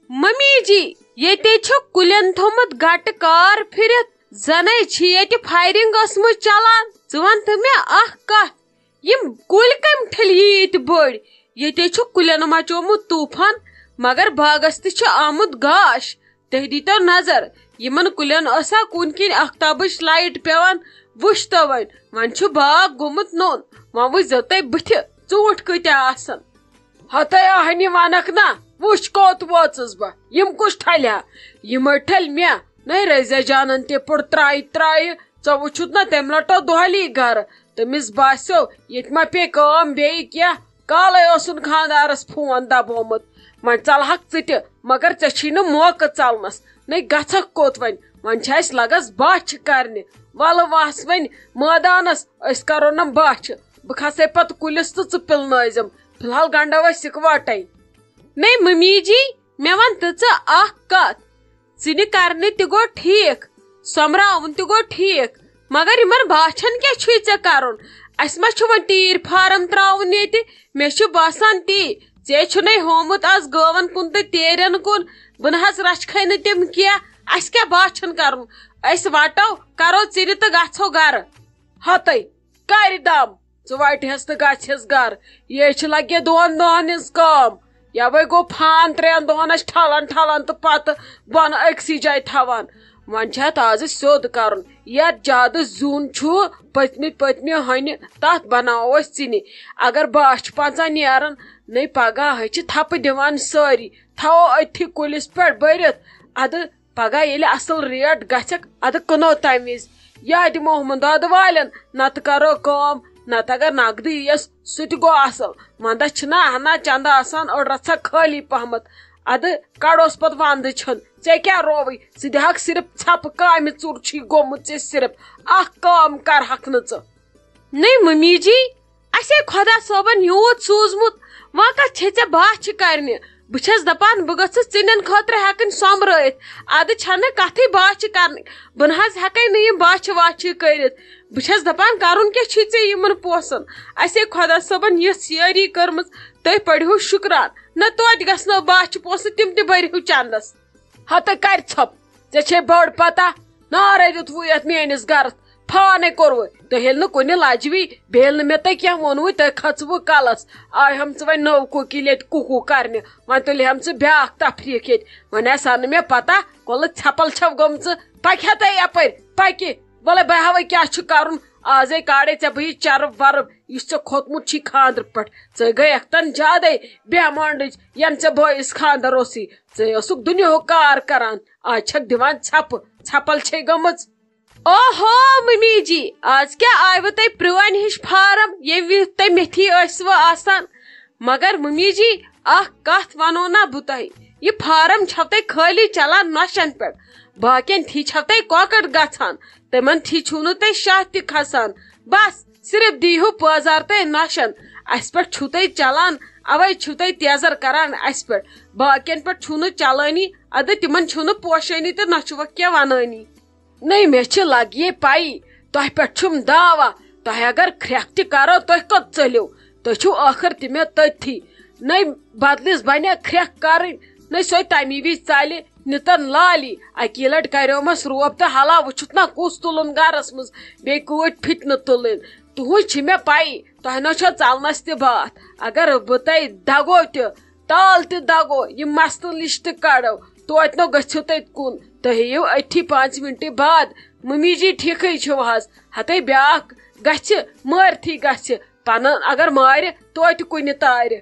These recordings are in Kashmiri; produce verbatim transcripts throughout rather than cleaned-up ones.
ممی جی، ییٚتے چھُ کُلٮ۪ن تھوٚمُت گٹہٕ کار پھِرِتھ، زَنے چھِ ییٚتہِ فایرنگ ٲسمٕژ چلان۔ ژٕ وَن تہٕ مےٚ اکھ کتھ، یِم کُلۍ کٔمۍ ٹھٔلۍ ییٖتۍ بٔڑۍ؟ ییٚتے چھُ کُلٮ۪ن مچومُت طوفان، مگر باغس تہِ چھُ آمُت گاش۔ تُہۍ دیٖتو نظر، یِمن کُلٮ۪ن ٲسا کُنہِ کِنۍ آختابٕچ لایٹ پٮ۪وان؟ وٕچھ تو وۄنۍ، وۄنۍ چھُ باغ گوٚمُت نوٚن۔ وۄنۍ وٕچھزیو تُہۍ بٕتھِ، ژوٗنٛٹھۍ کۭتیاہ آسن۔ ہتے اہنہِ ونکھ نا، وٕچھ کوٚت وٲژٕس بہٕ۔ یِم کُس ٹھلہِ ہا؟ یِمے ٹھلۍ مےٚ۔ نَے رزیا جانن تہِ پوٚر ترٛایہِ ترٛایہِ۔ ژےٚ وٕچھُتھ نا تٔمۍ لٹو دۄہلی گرٕ۔ تٔمِس باسیو ییٚتہِ ما پیٚیہِ کٲم بیٚیہِ کینٛہہ۔ کالے اوسُن خانٛدارس فون دبومُت۔ وۄنۍ ژلہکھ ژٕ تہِ، مگر ژےٚ چھی نہٕ موقعہٕ ژلنس۔ نَے گژھکھ کوٚت وۄنۍ؟ وۄنۍ چھِ اسہِ لگس بچھِ کرنہِ۔ ولہٕ وس وۄنۍ مٲدانس، أسۍ کرو نہٕ بچھِ۔ بہٕ کھسے پتہٕ کُلِس تہٕ ژٕ پِلنٲیزٮ۪م۔ فی الحال گنڈو أسۍ اِکوٹے۔ نَے ممی جی، مےٚ وَن تہٕ ژٕ اَکھ کَتھ۔ ژِنہِ کَرنہِ تہِ گوٚو ٹھیٖک، سۄمبراوُن تہِ گوٚو ٹھیٖک، مگر یِمَن باچھَن کیٛاہ چھُے ژےٚ کَرُن؟ اَسہِ ما چھُ وۄنۍ تیٖرۍ فارم ترٛاوُن ییٚتہِ؟ مےٚ چھُ باسان تی، ژےٚ چھُنے ہومُت آز گٲوَن کُن تہٕ تیرٮ۪ن کُن۔ بہٕ نہ حظ رَچھکھَے نہٕ تِم کینٛہہ۔ اَسہِ کیٛاہ باچھَن کَرُن؟ أسۍ وَٹو، کَرو ژِنہِ تہٕ گژھو گَرٕ۔ ہَتَے، کَرِ دَم۔ ژٕ وَٹہِ ہٮ۪س تہٕ گژھِ ہٮ۪س گَرٕ۔ یے چھِ لَگہِ دۄن دۄہَن ہِنٛز کٲم۔ یَوَے گوٚو فان ترٛٮ۪ن دۄہَن اَسہِ ٹھَلان ٹھَلان تہٕ پَتہٕ بۄنہٕ أکسٕے جایہِ تھاوان۔ وۄنۍ چھِ اَتھ آزٕ سیوٚد کَرُن۔ یَتھ زیادٕ زیُن چھُ پٔتمہِ پٔتمہِ ہۄنہِ، تَتھ بَناوو أسۍ ژِنہِ۔ اگر بَہہ چھِ پنٛژاہ نیرَن، نَے پَگاہ حظ چھِ تھَپہٕ دِوان سٲری۔ تھاوو أتھی کُلِس پٮ۪ٹھ بٔرِتھ۔ اَدٕ پگاہ ییٚلہِ اصل ریٹ گژھکھ، ادٕ کٕنو تمہِ وِزِ۔ یا دِمو ہُمن دۄدٕ والٮ۪ن، نتہٕ کرو کٲم، نتہٕ اگر نقدٕے یِیَس، سُہ تہِ گوٚو اصل۔ ونٛدس چھِنہ ہنا چندٕ آسان، أڑ رژھا خٲلی پہمتھ۔ ادٕ کڑوس پتہٕ ونٛدٕ چھُن۔ ژےٚ کیٛاہ رووٕے؟ ژٕ دِہکھ صرف ژھپہٕ کامہِ ژوٚر چھُے گوٚمُت ژےٚ صرف۔ اکھ کٲم کرہکھ نہٕ ژٕ۔ نٔے ممی جی، اسے خۄدا صٲبن یوٗت سوٗزمُت، وۄنۍ کتھ چھے ژےٚ باچھِ کرنہِ؟ بہٕ چھس دپان، بہٕ گٔژھٕس ژِنٮ۪ن خٲطرٕ ہٮ۪کٕنۍ سۄمبرٲیِتھ۔ ادٕ چھنہٕ کتھٕے باچھِ کرنٕکۍ۔ بہٕ نہ حظ ہٮ۪کے نہٕ یِم باچھِ واچھِ کٔرِتھ۔ بہٕ چھس دپان، کرُن کیٛاہ چھُے ژےٚ یِمن پونٛسن؟ اسے خۄدا صٲبن یِژھ یٲری کٔرمٕژ، تُہۍ پٔرِو شُکران۔ نہ توتہِ گژھنو باچھِ پونٛسہٕ، تِم تہِ بٔرِو چندس۔ ہتہٕ کرِ ژھۄپ، ژےٚ چھے بٔڑ پتہ، نارے دیُتوُ یتھ میٲنِس گرس، پھانے کوٚروُ۔ تُہۍ ییٚلہِ نہٕ کُنہِ لجوی، بیٚیہِ ییٚلہِ نہٕ مےٚ تۄہہِ کینٛہہ ووٚنوُ، تُہۍ کھژوُ کلس۔ آیہِ ہم ژٕ وۄنۍ نٔو کوکی لیٚتہِ کُکوٗ کرنہِ، وۄنۍ تُلہِ ہم ژٕ بیٛاکھ تفریٖق ییٚتہِ۔ وۄنۍ آسہِ ہا نہٕ مےٚ پتہ، کۄلہٕ ژھٮ۪پل چھَو گٔمژٕ، پکہِ ہا تۄہہِ یپٲرۍ، پکہِ۔ وَلہٕ بہٕ ہاوَے کیٛاہ چھُ کرُن، آزے کاڑے ژےٚ بہٕ یہِ چرٕب ورٕب، یُس ژےٚ کھوٚتمُت چھی خاندرٕ پٮ۪ٹھ۔ ژٕ گٔیَکھ تَن زیادَے بے مانڈٕج، ییٚمہِ ژےٚ بٲیِس خاندر اوسُے۔ ژٕ ٲسُکھ دُنیاہُک کار کران، آز چھَکھ دِوان ژھٮ۪پہٕ، ژھٮ۪پل چھے گٔمٕژ۔ اوہو ممی جی، آز کیٛاہ آیوٕ تۄہہِ پرٛٲنۍ ہِش فارم، ییٚمہِ وِزِ تُہۍ میٚتھی ٲسوٕ آسان؟ مگر ممی جی، اکھ کتھ ونو نا بہٕ تۄہہِ، یہِ فارم چھو تۄہہِ خٲلی چلان نۄشن پٮ۪ٹھ، باقین تھی چھو تۄہہِ کۄکر گژھان، تِمن تھی چھُو نہٕ تۄہہِ شاہ تہِ کھسان۔ بس صرف دیٖہِو پٲزار تۄہہِ نۄشن، اسہِ پٮ۪ٹھ چھُو تۄہہِ چلان، اوے چھِو تۄہہِ تیزر کران اسہِ پٮ۪ٹھ۔ باقین پٮ۪ٹھ چھُو نہٕ چلٲنی، ادٕ تِمن چھُو نہٕ پوشٲنی تہٕ نہ چھُوکھ کینٛہہ ونٲنی۔ نٔے، مےٚ چھِ لگیے پَیی، تۄہہِ پٮ۪ٹھ چھُم دعوا۔ تۄہہِ اگر کھرٛٮ۪کھ تہِ کرو، تُہۍ کوٚت ژٔلِو؟ تُہۍ چھِو ٲخٕر تہِ مےٚ تٔتھی۔ نٔے، بدلِس بنیا کھرٛٮ۪کھ کرٕنۍ، نٔے سۄے تَمی وِزِ ژَلہِ نِتَن لالی۔ اَکی لَٹہِ کریومَس روب تہٕ حلا وٕچھُتھ نا کُس تُلُن گرس منٛز، بیٚیہِ کۭتۍ فِتنہٕ تُلٕنۍ۔ تُہٕنٛز چھِ مےٚ پَیی، تۄہہِ نہ چھو ژَلنَس تہِ باتھ۔ اگر بہٕ تۄہہِ دگو تہِ، تال تہِ دگو، یہِ مستہٕ لِشتہٕ کڑو، توتہِ نو گٔژھِو تُہۍ کُن۔ تُہۍ یِیِو أتھی پانٛژِ مِنٹہِ بعد۔ ممی جی ٹھیٖکھٕے چھِو حظ۔ ہتے بیٛاکھ گژھِ، مٲرتھٕے گژھِ۔ پنُن اگر مارِ، توتہِ کُنہِ تارِ۔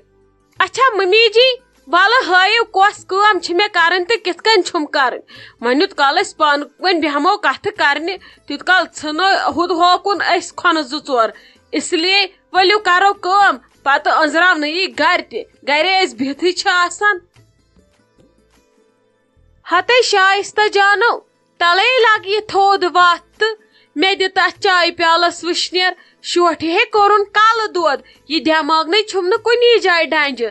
اچھا ممی جی، ولہٕ ہٲیِو کۄس کٲم چھِ مےٚ کرٕنۍ تہٕ کِتھ کٔنۍ چھُم کرٕنۍ۔ وۄنۍ یُت کال أسۍ پانہٕ ؤنۍ بیٚہمو کتھٕ کرنہِ، تیوٗت کال ژھٕنو ہُد ہوکُن أسۍ کھۄنہٕ زٕ ژور۔ اس لیے ؤلِو کرو کٲم، پتہٕ أنٛزراونہٕ یی گرِ تہِ۔ گرے أسۍ بِہتھٕے چھِ آسان۔ ہتے شائستہ جانو، تلے لگ یہِ تھوٚد وتھ تہٕ مےٚ دِ تتھ چایہِ پیالس وٕشنیر۔ شوٹھِ ہے کوٚرُن کلہٕ دود، یہِ دٮ۪ماغ نے چھُم نہٕ کُنی جایہِ ڈنجہِ۔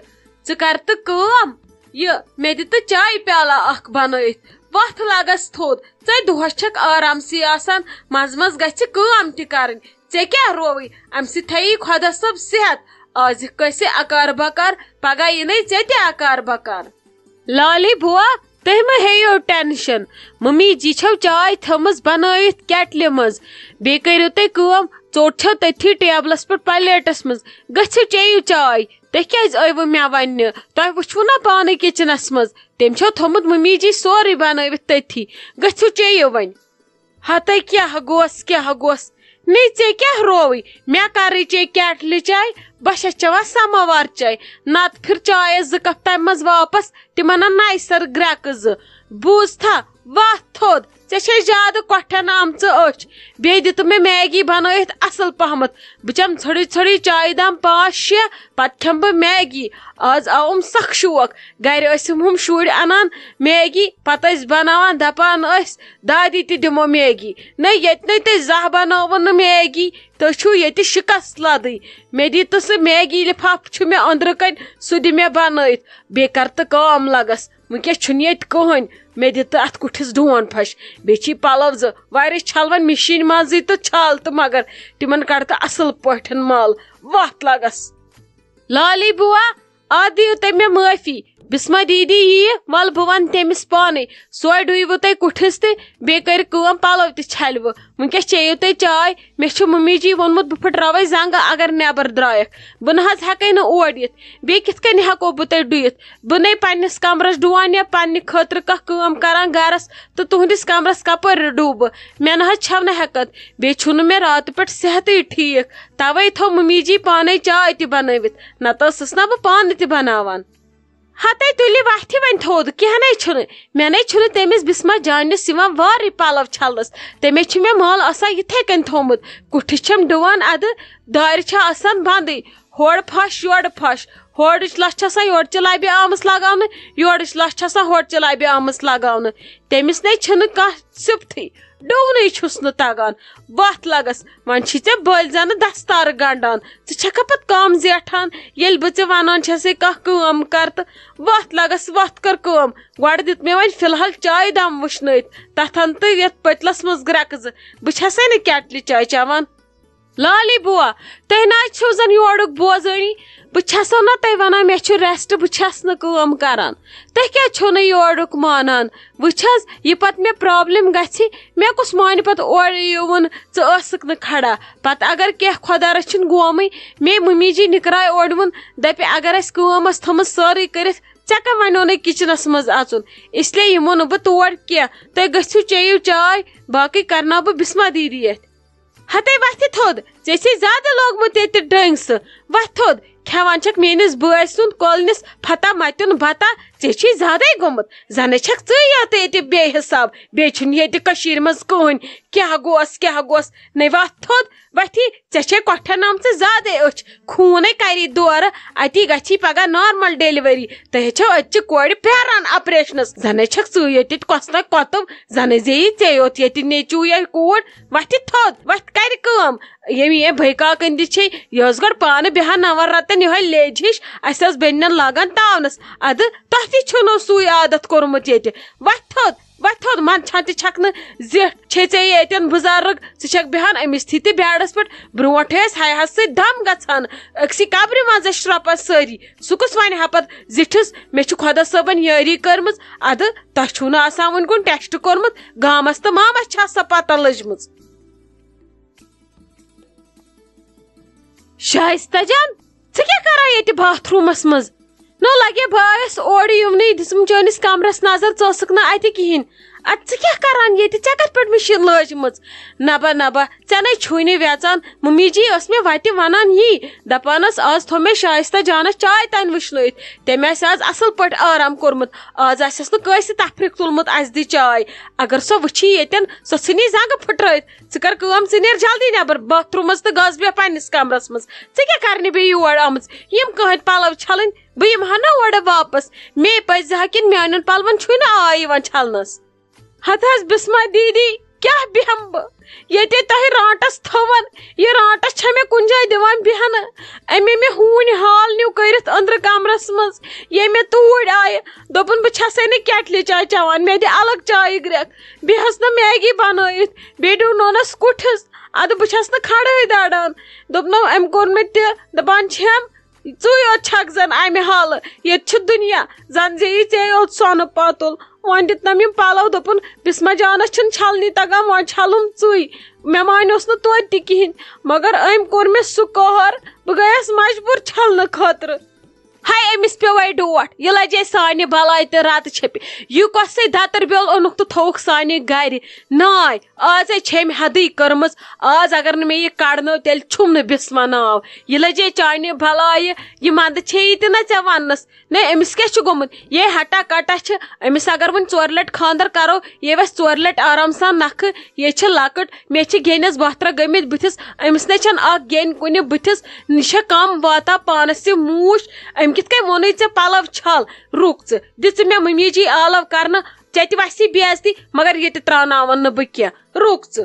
ژٕ کر تہٕ کٲم، یہِ مےٚ دِ تہٕ چایہِ پیالہ اکھ بنٲیِتھ۔ وتھ لگس تھوٚد، ژے دۄہس چھکھ آرامسٕے آسان، منٛزٕ منٛزٕ گژھِ کٲم تہِ کرٕنۍ۔ ژےٚ کیٛاہ رووٕے؟ امہِ سۭتۍ تھایی خۄدا صٲب صحت۔ آز یِکھ کٲنٛسہِ اکار بکار، پگاہ یِنے ژےٚ تہِ اکار بکار۔ لالی بوا، تُہۍ مہ ہیٚیِو ٹینشن۔ ممی جی چھو چاے تھٲومٕژ بنٲوِتھ کیٹلہِ منٛز۔ بیٚیہِ کٔرِو تُہۍ کٲم، ژوٚٹ چھو تٔتھی ٹیبلس پٮ۪ٹھ پلیٹس منٛز۔ گٔژھِو چیٚیِو چاے۔ تُہۍ کیازِ ٲیوٕ مےٚ وننہِ؟ تۄہہِ وٕچھوٕ نا پانے کچنس منٛز؟ تٔمۍ چھو تھوٚمُت ممی جی سورُے بنٲوِتھ تٔتھی۔ گٔژھِو چیٚیِو وۄنۍ۔ ہتے کیٛاہ گوس، کیٛاہ گوس؟ نے ژےٚ کیٛاہ رووٕے؟ مےٚ کَرٕے چے کیٹلہِ چاے، بہٕ چھَس چٮ۪وان سَماوار چاے۔ نَتہٕ پھِر چایَس زٕ کپ تَمہِ منٛز واپس، تِمن اَن نَیہِ سَرٕ گرٛٮ۪کہٕ زٕ۔ بوٗزتھا؟ وَتھ تھوٚد، ژےٚ چھے زیادٕ کۄٹھٮ۪ن آمژٕ أچھ۔ بیٚیہِ دِ تہٕ مےٚ میگی بنٲیِتھ اَصٕل پہمتھ۔ بہٕ چٮ۪مہٕ ژھٔڑٕے ژھٔڑٕے چایہِ دام پانٛژھ شےٚ، پتہٕ کھٮ۪مہٕ بہٕ میگی۔ آز آوُم سخ شوق۔ گرِ ٲسِم ہُم شُرۍ اَنان میگی، پتہٕ ٲسۍ بناوان، دپان ٲسۍ، دادی تہِ دِمو میگی۔ نہ، ییٚتہِ نَے تۄہہِ زانٛہہ بنٲوٕو نہٕ میگی، تُہۍ چھِو ییٚتہِ شِکست لدٕنۍ۔ مےٚ دِ تہٕ سُہ میگی لفافہٕ چھُ مےٚ أنٛدرٕ کنہِ، سُہ دِ مےٚ بنٲیِتھ۔ بیٚیہِ کر تہٕ کٲم لگس، وٕنکیٚس چھُنہٕ ییٚتہِ کٕہٕنۍ۔ مےٚ دِ تہٕ اتھ کُٹھِس ڈوٗن پھش۔ بیٚیہِ چھِ یہِ پلو زٕ واریاہ چھلوٕنۍ مشیٖنہِ منٛزٕے تہٕ چھل تہٕ، مگر تِمن کڑ تہٕ اصل پٲٹھۍ مل۔ وتھ لگس۔ لالی بوا، آ، دِیِو تُہۍ مےٚ معٲفی۔ بسمہ دیدی یِیہِ، وَلہٕ بہٕ وَنہٕ تٔمِس پانَے۔ سۄے ڈُیوٕ تُہۍ کُٹھِس تہِ، بیٚیہِ کٔرِو کٲم، پَلو تہِ چھَلوٕ۔ وٕنکیٚس چیٚیِو تُہۍ چاے۔ مےٚ چھُ مُمی جی ووٚنمُت، بہٕ پھٕٹراوَے زنٛگہٕ اگر نٮ۪بر درٛایَکھ۔ بہٕ نہ حظ ہٮ۪کَے نہٕ اور یِتھ۔ بیٚیہِ کِتھ کٔنۍ ہٮ۪کو بہٕ تۄہہِ ڈُیِتھ؟ بہٕ نے پنٛنِس کمرَس ڈُوان یا پنٛنہِ خٲطرٕ کانٛہہ کٲم کران گرَس، تہٕ تُہٕنٛدِس کمرَس کپٲرۍ ڈُوٕ بہٕ؟ مےٚ نہ حظ چھَو نہٕ ہٮ۪کَتھ۔ بیٚیہِ چھُنہٕ مےٚ راتہٕ پٮ۪ٹھ صحتٕے ٹھیٖک۔ توے تھوٚو مُمی جی پانے چاے تہِ بنٲوِتھ، نتہٕ ٲسٕس نا بہٕ پانہٕ تہِ بناوان۔ ہتے تُلہِ وتھِ وۄنۍ تھوٚد، کینٛہہ نے چھُنہٕ۔ مےٚ نے چھُنہٕ تٔمِس بسمہ جانس یِوان وارٕے پلو چھلنس۔ تٔمِس چھُ مےٚ مال آسان یِتھے کٔنۍ تھوٚومُت۔ کُٹھِس چھَم ڈُوان ادٕ، دارِ چھِ آسان بندٕے۔ ہورٕ پھش، یورٕ پھش۔ ہورٕچ لژھ چھِ آسان یورٕچہِ لبہِ آمٕژ لگاونہٕ، یورٕچ لژھ چھِ آسان ہورٕچہِ لبہِ آمٕژ لگاونہٕ۔ تٔمِس نے چھِنہٕ کانٛہہ سِپتھٕے۔ ڈوونٕے چھُس نہٕ تگان۔ وتھ لگس، وۄنۍ چھی ژےٚ بٔلۍ زنہٕ دستارٕ گنڈان۔ ژٕ چھکھا پتہٕ کم زیٹھان، ییٚلہِ بہٕ ژےٚ ونان چھسے کانٛہہ کٲم کر تہٕ؟ وتھ لگس، وتھ کر کٲم۔ گۄڈٕ دیُت مےٚ وۄنۍ فی الحال چایہِ دام وٕشنٲیِتھ تتھن تہٕ یتھ پٔتلس منٛز گرٛٮ۪کہٕ زٕ۔ بہٕ چھسے نہٕ کیٹلہِ چاے چٮ۪وان۔ لالی بوا، تُہۍ نہ حظ چھِو زن یورُک بوزٲنی۔ بہٕ چھسو نہ تۄہہِ ونان، مےٚ چھُ ریسٹ، بہٕ چھس نہٕ کٲم کران۔ تُہۍ کیازِ چھِو نہٕ یورُک مانان؟ وٕچھ حظ، یہِ پتہٕ مےٚ پرابلم گژھِ، مےٚ کُس مانہِ پتہٕ اورٕ یِوُن، ژٕ ٲسٕکھ نہٕ کھڑا۔ پتہٕ اگر کینٛہہ خۄدا رٔچھِنۍ گومٕے، مے مُمی جی نِکراے اورٕ ووٚن، دپہِ اگر اسہِ کٲم ٲس تھٲمٕژ سٲرٕے کٔرِتھ، ژےٚ کم ونیو نہٕ کچنس منٛز اژُن؟ اس لیے یِمو نہٕ بہٕ تور کینٛہہ۔ تُہۍ گٔژھِو چیٚیِو چاے، باقٕے کرناو بہٕ بسمہ دیدی اتھِ۔ ہتے وتھِ تھوٚد، ژےٚ چھے زیادٕ لوگمُت ییٚتہِ ڈٔنگ سُہ۔ وتھ تھوٚد، کھٮ۪وان چھکھ میٲنِس بٲے سُنٛد کۄلنِس پھتا متیُن بتا، ژےٚ چھے زیادے گوٚمُت۔ زنے چھکھ ژٕے یوت ییٚتہِ بے حساب، بیٚیہِ چھُنہٕ ییٚتہِ کٔشیٖرِ منٛز کٕہٕنۍ۔ کیٛاہ گوس، کیٛاہ گوس؟ نے وتھ تھوٚد، وتھی، ژےٚ چھے کۄٹھٮ۪ن آمژٕ زیادے أچھ۔ خوٗنے کری دورٕ، اتی گژھی پگاہ نارمل ڈیلیوری۔ تۄہہِ چھو أتچہِ کورِ پھیران آپریشنس۔ زنے چھکھ ژٕے ییٚتہِ کۄس تام کۄتُب، زنے زیٚیہِ ژےٚ یوت ییٚتہِ نیٚچوٗ یا کوٗر۔ وتھِ تھوٚد، وتھ کرِ کٲم۔ ییٚمہِ ییٚمہِ بھٲے کاکن دِ چھے، یہِ ٲس گۄڈٕ پانہٕ بیٚہان نون رتن یِہوے لیجہِ ہِش، اسہِ ٲس بیٚنٮ۪ن لاگان تاونس۔ ادٕ تۄہہِ تہِ چھُنو سُے عادت کوٚرمُت ییٚتہِ۔ وتھ تھوٚد، وتھ تھوٚد، منٛدچھان تہِ چھکھ نہٕ زِٹھ۔ چھے ژےٚ ییٚتٮ۪ن بُزرگ، ژٕ چھکھ بیٚہان أمِس تھی تہِ بیڈس پٮ۪ٹھ، برونٹھے ٲسۍ ہیہس سۭتۍ دم گژھان، أکسٕے قبرِ منٛز ٲسۍ شرۄپان سٲری۔ سُہ کُس ونہِ ہا پتہٕ زِٹھِس، مےٚ چھِ خۄدا صٲبن یٲری کٔرمٕژ؟ ادٕ تۄہہِ چھُو نہٕ آسان وُنہِ کُن ٹیسٹ کوٚرمُت، گامس تہٕ مامس چھا سۄ پتہ لٔجمٕژ؟ شایستہ جان، ژٕ کیٛاہ کران ییٚتہِ باتھ روٗمس منٛز؟ نو لگے بہٕ آیس اورٕ یِونٕے، دِژٕم چٲنِس کمرس نظر، ژٕ ٲسٕکھ نہٕ اتہِ کِہینۍ۔ ادٕ ژٕ کیٛاہ کران ییٚتہِ؟ ژےٚ کتھ پٮ۪ٹھ مِشیٖن لٲجمٕژ؟ نبا نبا، ژےٚ نے چھُے نہٕ ویژان۔ مُمی جی ٲس مےٚ وتہِ ونان یی، دپان ٲس، آز تھوٚو مےٚ شایستہ جانس چاے تانۍ وٕشنٲیِتھ، تٔمۍ آسہِ آز اصل پٲٹھۍ آرام کوٚرمُت، آز آسٮ۪س نہٕ کٲنٛسہِ تفریٖق تُلمُت اسہِ دِ چاے۔ اگر سۄ وٕچھی ییٚتٮ۪ن، سۄ ژھٕنی زنٛگہٕ پھٕٹرٲیِتھ۔ ژٕ کر کٲم، ژٕ نیر جلدی نٮ۪بر باتھ روٗمس تہٕ گژھ بیٚہہ پننِس کمرس منٛز۔ ژٕ کیٛاہ کرنہِ بیٚیہِ یور آمٕژ؟ یِم کٕہٕنٛدۍ پلو چھلٕنۍ، بہٕ یِمہٕ ہا نہ اورٕ واپس۔ مے پزِ ہا کِنہٕ میانٮ۪ن پلون چھُے نہٕ آے یِوان چھلنس؟ ہتہٕ حظ بسمہ دیدی، کیٛاہ بیٚہمہٕ بہٕ؟ ییٚتے تۄہہِ رانٹس تھٲوَن، یہِ رانٹس چھےٚ مےٚ کُنہِ جایہِ دِوان بیٚہنہٕ۔ أمۍ مےٚ ہوٗنۍ حال نیوٗ کٔرِتھ أنٛدرٕ کمرس منٛز۔ ییٚمہِ مےٚ توٗرۍ آیہِ، دوٚپُن، بہٕ چھسے نہٕ کیٹلہِ چاے چٮ۪وان، مےٚ دِ الگ چایہِ گرٛٮ۪کھ۔ بیٚیہِ ٲس نہٕ میگی بنٲیِتھ، بیٚیہِ ڈُونوونس کُٹھِس۔ ادٕ بہٕ چھس نہٕ کھڑٲے داران۔ دوٚپنو، أمۍ کوٚر مےٚ تہِ، دپان چھٮ۪م، ژٕے یوت چھکھ زن امہِ حالہٕ، ییٚتہِ چھُ دُنیا، زن زِ یی ژےٚ یوت سۄنہٕ پتُل۔ وۄنۍ دیُتنم یِم پلو، دوٚپُن، بسمہ جانس چھُنہٕ چھلنی تگان، وۄنۍ چھلُم ژٕے۔ مےٚ مانیوس نہٕ توتہِ تہِ کِہینۍ، مگر أمۍ کوٚر مےٚ سُہ قہر، بہٕ گٔیس مجبوٗر چھلنہٕ خٲطرٕ۔ ہاے، أمِس پیوٚو اَے ڈوٹھ، یہِ لجے سانہِ بلاے تہٕ راتہٕ چھپہِ۔ یہِ کۄسٕے دتٕر بیول اوٚنُکھ تہٕ تھووُکھ سانہِ گرِ؟ ناے، آز ہے چھے أمۍ حدٕے کٔرمٕژ۔ آز اگر نہٕ مےٚ یہِ کڑنٲو، تیٚلہِ چھُم نہٕ بسمہ ناو۔ یہِ لجے چانہِ بلایہِ، یہِ منٛدٕ چھے یہِ تہِ نہ ژےٚ وننس۔ نے، أمِس کیٛاہ چھُ گوٚمُت؟ یے ہٹا کٹا چھِ، أمِس اگر وۄنۍ ژورِ لٹہِ خانٛدر کرو، یے وَسہِ ژورِ لٹہِ آرام سان نکھٕ۔ یے چھِ لۄکٕٹ، مےٚ چھِ گیٚنِس بۄہترہ گٔمٕتۍ بٕتھِس، أمِس نے چھَنہٕ اکھ گیٚنۍ کُنہِ بٕتھِس، یہِ چھےٚ کم واتان پانس تہِ موٗش۔ أمۍ کِتھ کٔنۍ ووٚنُے ژےٚ پلو چھل؟ رُک ژٕ، دِ ژٕ مےٚ مٔمی جی آلو کرنہٕ، ژےٚ تہِ وَسی بے عزتی، مگر یہِ تہِ تراوناون نہٕ بہٕ کینٛہہ۔ رُک ژٕ۔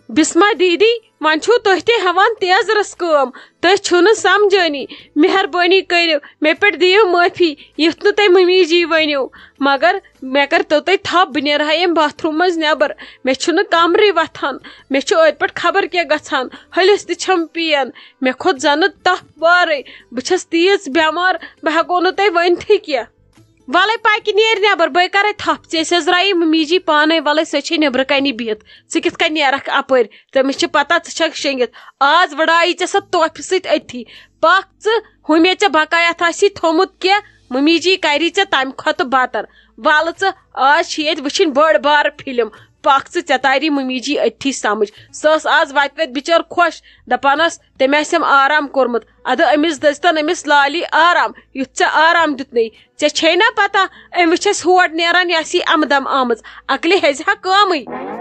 بسمہ دیدی، وۄنۍ چھِو تُہۍ تہِ ہٮ۪وان تیزرس کٲم، تُہۍ چھِو نہٕ سمجھٲنی۔ مہربٲنی کٔرِو، مےٚ پٮ۪ٹھ دِیِو معٲفی، یُتھ نہٕ تُہۍ مٔمی جی ؤنِو۔ مگر مےٚ کٔرۍتو تُہۍ تھپھ، بہٕ نیرٕ ہا ییٚمہِ باتھ روٗم منٛز نٮ۪بر۔ مےٚ چھُنہٕ کمرٕے وۄتھان، مےٚ چھُ أتھۍ پٮ۪ٹھ خبر کیٛاہ گژھان، ۂلِس تہِ چھَم پین۔ مےٚ کھوٚت زنہٕ تپھ بارٕے، بہٕ چھَس تیٖژ بٮ۪مار، بہٕ ہٮ۪کو نہٕ تۄہہِ ؤنتھٕے کینٛہہ۔ ولے پکہِ نیر نٮ۪بر، بے کرے تھپھ۔ ژےٚ سیزرایی ممی جی پانے، ولے سۄ چھے نٮ۪برٕ کنی بِہِتھ، ژٕ کِتھ کٔنۍ نیرکھ اپٲرۍ؟ تٔمِس چھِ پتہ ژٕ چھکھ شٔنگِتھ۔ آز وٕڑایی ژےٚ سۄ ٹوپھِ سۭتۍ أتھی۔ پکھ ژٕ، ہُمے ژےٚ بقایت آسی تھومُت کینٛہہ، ممی جی کری ژےٚ تمہِ کھۄتہٕ بتر۔ ولہٕ ژٕ، آز چھِ ییٚتہِ وٕچھِنۍ بٔڑ بار فلم۔ پکھ ژٕ، ژےٚ تاری ممی جی أتھی سمجھ۔ سۄ ٲس آز وتہِ وتہِ بچٲر خۄش، دپان ٲس تٔمۍ آسٮ۪م آرام کوٚرمُت۔ ادٕ أمِس دٔژتن أمِس لالی آرام، یُتھ ژےٚ آرام دیُتنٕے۔ ژےٚ چھے نا پتہ، أمۍ وٕچھ اَسہِ ہور نیران، یہِ آسی اَمہٕ دم آمٕژ، عقلہِ ہیٚزِ ہا کٲمٕے۔